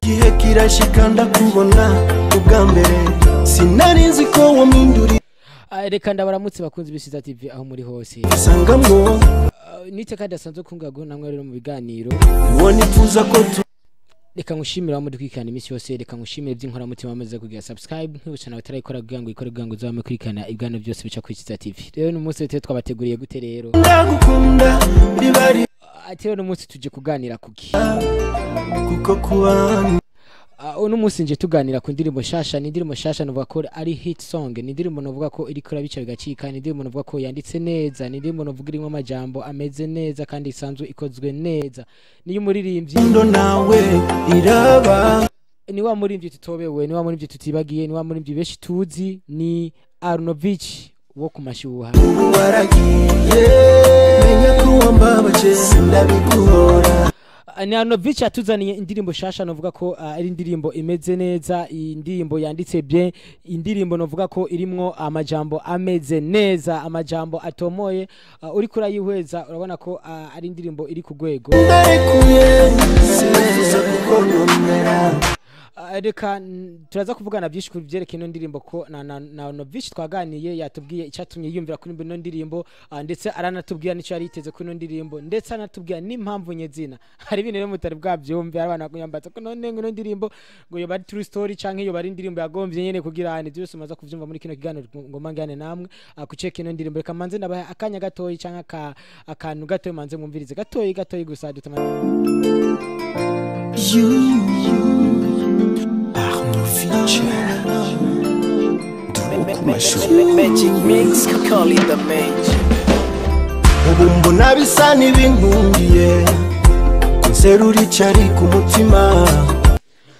Igihe kirashika ndakubona ubwa mbere, sinari nzi ko wampinduriye. Reka ndabaramutse bakunzi b'Isiza TV aho muri hose. Sangamwo. Niteka dasanzwe kungago namwe rero mu biganiro. Uwo nifuza ko tu Reka ngushimire aho mudukurikirana iminsi yose, reka ngushimire by'inkoramutima bamaze kugira subscribe, nkibutsa nawe utarayikora kugira ngo ikore, kugira ngo uzame kurikirana ibiganiro byose bica kuri Isiza TV. Rero uno munsi rero twabateguriye gute rero? Ndagukunda ribari. Ati rero uno munsi tuje kuganira kuki? Kuko kuba Uno munsi nje tuganira ku ndirimbo shasha, ni indirimbo shasha novuga ko ari hit song, ni indirimbo novuga ko iriko irabica bigacika, ni indirimbo novuga ko yanditse neza, ni indirimbo novuga irimwo amajambo ameze neza kandi isanzwe ikozwe neza. Niyo umuririmbyi ndo nawe iraba, ni wa muririmbyi tutobewe, ni wa muririmbyi tutibagiye, ni wa muririmbyi benshi tuzi, ni Arnovich wo kumashuha. Ubu waragiye, menya ko wambabaje sindabiguhora. Ni Arnovich atuzaniye indirimbo shasha novuga ko ari indirimbo imeze neza, indirimbo yanditse bien, indirimbo novuga ko irimwo amajambo ameze neza, amajambo atomoye. Uri kurayihweza urabona ko ari indirimbo iri ku rwego. Ndarekuye sinifuza kukononera. Reka turaza kuvugana byinshi ku byerekeye ino ndirimbo, ko na Arnovich twaganiye yatubwiye icyatumye yiyumvira kuri ino ndirimbo, ndetse aranatubwira n'icyo yari yiteze kuri ino ndirimbo, ndetse anatubwira n'impamvu nyezina. Hari ibintu rero mutari bwabyumve, hari abantu bakunyambatsa ko none ino ndirimbo ngo yoba ari true story canke yoba ari indirimbo yagombye nyene kugira hani byose umaze kuvyumva muri kino kiganiro ngoma ngane namwe kuceka ino ndirimbo. Reka manze ndabaha akanya gatoyi canke akantu gatoyi manze mwumvirize gatoyi gatoyi gusa dutama. Magic mix, call it the magic. Ubu mbona bisa n'ibinkundiye, nserura icari ku mutima.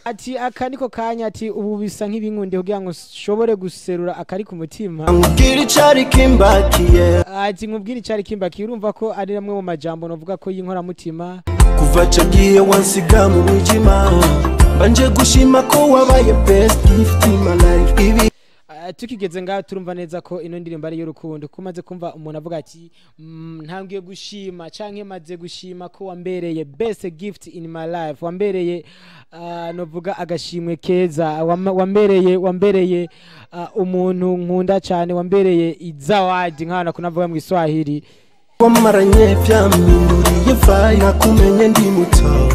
Ati aka niko kanya, ati ubu bisa nk'ibinkundiye kugira ngo nshobore guserura akari ku mutima. Nkubwira icari kimbakiye. Ati nkubwira icari kimbakiye, urumva ko ari amwe mu majambo novuga ko y'inkoramutima. Kuva cagiye wansiga mu mwijima, mbanje gushima ko wabaye best gift in my life. Ibi Tukigeze ngaho turumva neza ko ino ndirimbo ari y'urukundo, kuko maze kumva umuntu avuga ati ntangiye gushima canke maze gushima ko wambereye best gift in my life, wambereye novuga agashimwe keza, wambereye umuntu nkunda cyane, wambereye izawadi nkana kunavuga mu Kiswahili. Wamaranye vyampinduriye vayi, nakumenye ndi muto,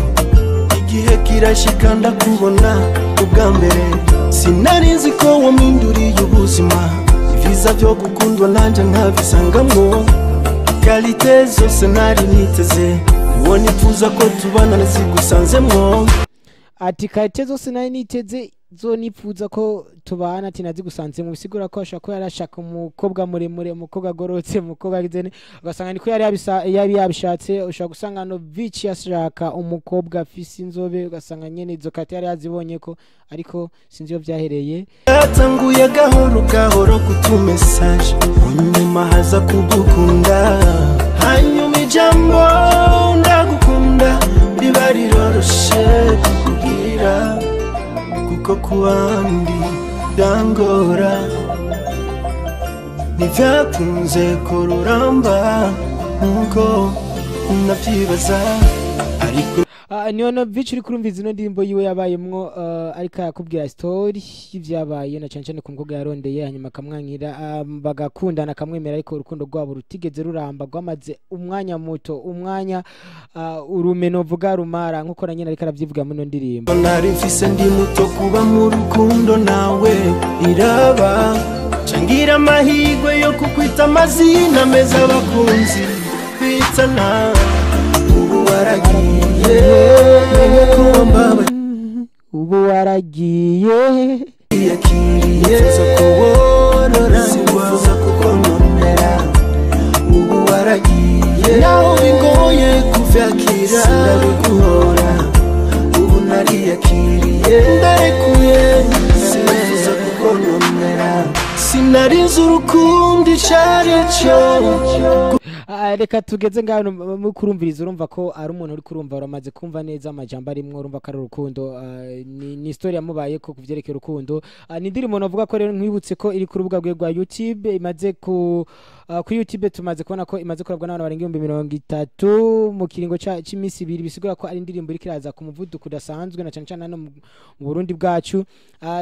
igihe kirashika ndakubona ubwa mbere, sinari nzi ko wampinduriye ubuzima, ivyiza vyo gukundwa nanje nkabisangamwo, kalite zose nari niteze, uwo nifuza ko tubana nazigusanzemwo. Ati kalite zose nari niteze zo nifuza ko tubana ati nazigusanze mu, bisigura ko ashaka ko yarashaka umukobwa muremure, umukobwa agororotse, umukobwa agizene, ugasanga niko yari yabishatse. Ushobora gusanga Arnovich yashaka umukobwa afise inzobe, ugasanga nyene izo kate yari yazibonye ko, ariko sinzi iyo vyahereye. Yatanguye gahoro gahoro kutu message, munyuma haza kugukunda, hanyuma ijambo ndagukunda riba riroroshe kukubwira, kuko kubandi byangora, ntivyakunze kururamba nkuko navyibaza. Ariko Ni Arnovich uri kurumviza ino ndirimbo yiwe yabayemwo, ariko arakubwira story y'ivyabaye na cane cane ku mukobwa yarondeye, hanyuma akamwankira, bagakundana akamwemera, ariko urukundo rwabo rutigeze ruramba, rwamaze umwanya muto, umwanya urumeno vuga rumara, nkuko na nyene ariko aravyivuga muri ino ndirimbo. Nari mfise ndi muto kuba mu rukundo nawe iraba, cangira amahirwe yo kukwita amazina meza abakunzi bitana. Ubu waragiye, menya ko wambabaje. Ubu waragiye, yakiriye, nifuza kuworora, sinifuza kukononera. Ubu waragiye, naho bigoye kuvyakira, sindabiguhora. Ubu nariyakiriye, ndarekuye, sinifuza kukononera. Sinari nzi urukundo icari cyo. Reka tugeze ngaho mu kurumviriza. Urumva ko ari umuntu uri kurumva, uramaze kumva neza amajambo arimwo, urumva ko ari urukundo. Ni story yamubaye ko kuvyerekeye urukundo. Ni indirimbo novuga ko rero nkwibutse ko iri ku rubuga rwe rwa YouTube, imaze ku kuri YouTube tumaze kubona ko imaze kurabwa n'abantu barenga 30,000 mu kiringo c'imisi 2, bisigura ko ari indirimbo iriko iraza ku muvuduko udasanzwe, na cane cane hano mu Burundi bwacu.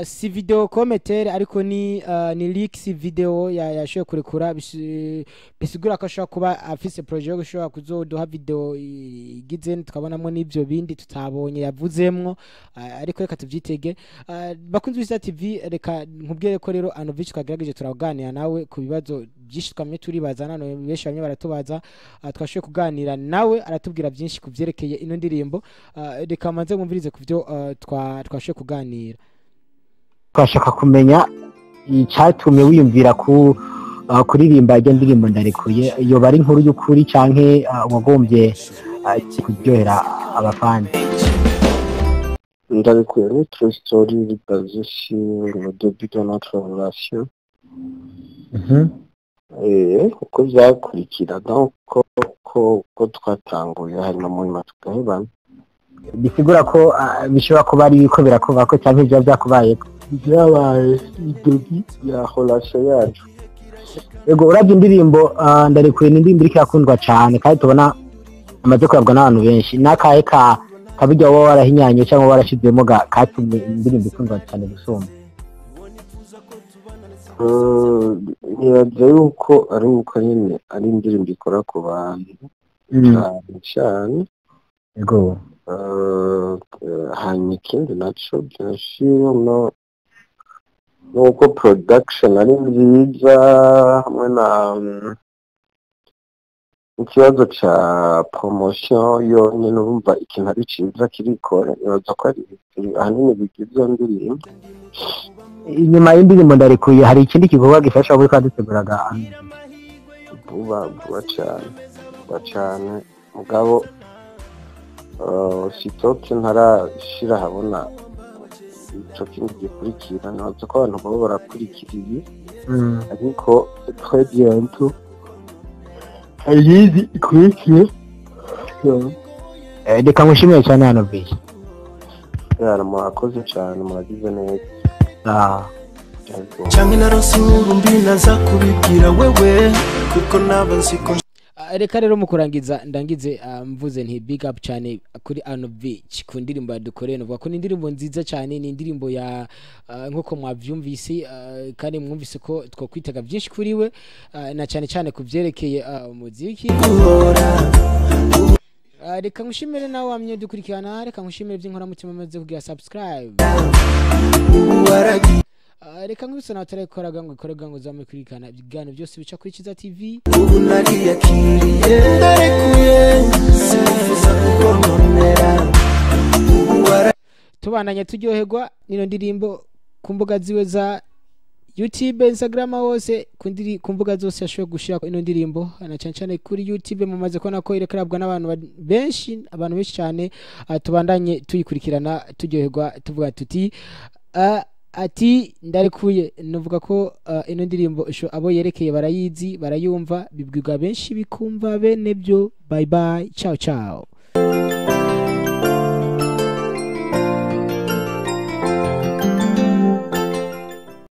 Si video commentaire, ariko ni lyrics video yashoboye kurekura, bisigura ko ashobora kuba afise projet yo gushobora kuzoduha video igize, tukabonamo n'ivyo bindi tutabonye yavuzemwo. Ariko reka tuvyitege. Bakunzi b'Isa TV, reka nkubwire ko rero Anovich twagerageje turaganira nawe ku bibazo byinshi twamye turibaza, nano benshi bamwe baratubaza. Twashoboye kuganira nawe, aratubwira byinshi ku vyerekeye ino ndirimbo. Reka manze mwumvirize ku vyo twashoboye kuganira. Twashaka kumenya icyatumye wiyumvira ku kuririmba iyo ndirimbo Ndarekuye. Yoba ari inkuru y'ukuri canke wagombye kuryohera abafana? Ndarekuye ni true story basée sur le début de notre relation. Uko vyakurikira, donc ko twatanguye, hanyuma mu nyuma tugahebana. Bisigura ko bishobora kuba ari ibiko birakuba ko canke vyoba vyakubayeko? Vyabaye début ya relation yacu. Ego, uravye indirimbo Ndarekuye, ni indirimbo iriko irakundwa cane kandi tubona amaze kurabwa n'abantu benshi. N'akahe ka kabirya woba warahinyanye cyangwa warashizemo katumye indirimbo ikundwa cane gusumba? Nibaza yuko ari uko nyene ari indirimbo ikora ku bantu cane cane. Hanyuma ikindi naco, bien sûr, no nuko production ari nziza, hamwe na ikibazo ca promotion yonyene. Urumva ikintu ari ciza kirikora. Nibaza ko ari ahanini bigize iyo ndirimbo. Inyuma y'indirimbo Ndarekuye hari ikindi gikorwa gifasha muri kwaduteguraga? Vuba vuba cane, vuba cane, mugabo sitoke ntarashira ahabona ico kindi gikurikira. Nibaza ko abantu baba barakurikira ibi, ariko très bientôt hari iyindi ikurikiye. Reka ngushimire cyane hano biye. Yara, murakoze cane, muragize neza. Yego. Canke naronse inkuru mbi, naza kubibwira wewe kuko naba nzi ko Reka rero mu kurangiza ndangize mvuze nti big up cyane kuri Ano Beach ku ndirimbo yadukoreye. Nuvuga ko ni indirimbo nziza cyane, ni indirimbo ya nkuko mwavyumvise, kandi mwumvise ko twokwitega byinshi kuri we, na cyane cyane ku vyerekeye umuziki. Guhora. Reka ngushimire nawe wamye dukurikirana, reka ngushimire by'inkoramutima maze kugira subscribe. Ubu waragiye. Reka nkubise nawe utarayikoraga ngo ikorega ngo uzamukurikirana ibiganiro byose bica kuri Kiza TV. Ubu nariyakiriye, ndarekuye, sinifuza kukononera. Ubu wara Tubandanya turyoherwa nino ndirimbo ku mbuga ziwe za YouTube, Instagram, hose ku mbuga zose yashoboye gushira ino ndirimbo, na cyane cyane kuri YouTube mumaze kubona ko irekarabwa n'abantu benshi, abantu benshi cyane. Tubandanye tuyikurikirana, turyoherwa, tuvuga tuti ati ndarekuye. Nuvuga ko ino ndirimbo abo yerekeye barayizi, barayumva, bibwirwa benshi bikumva bene byo. Bye bye, ciao ciao.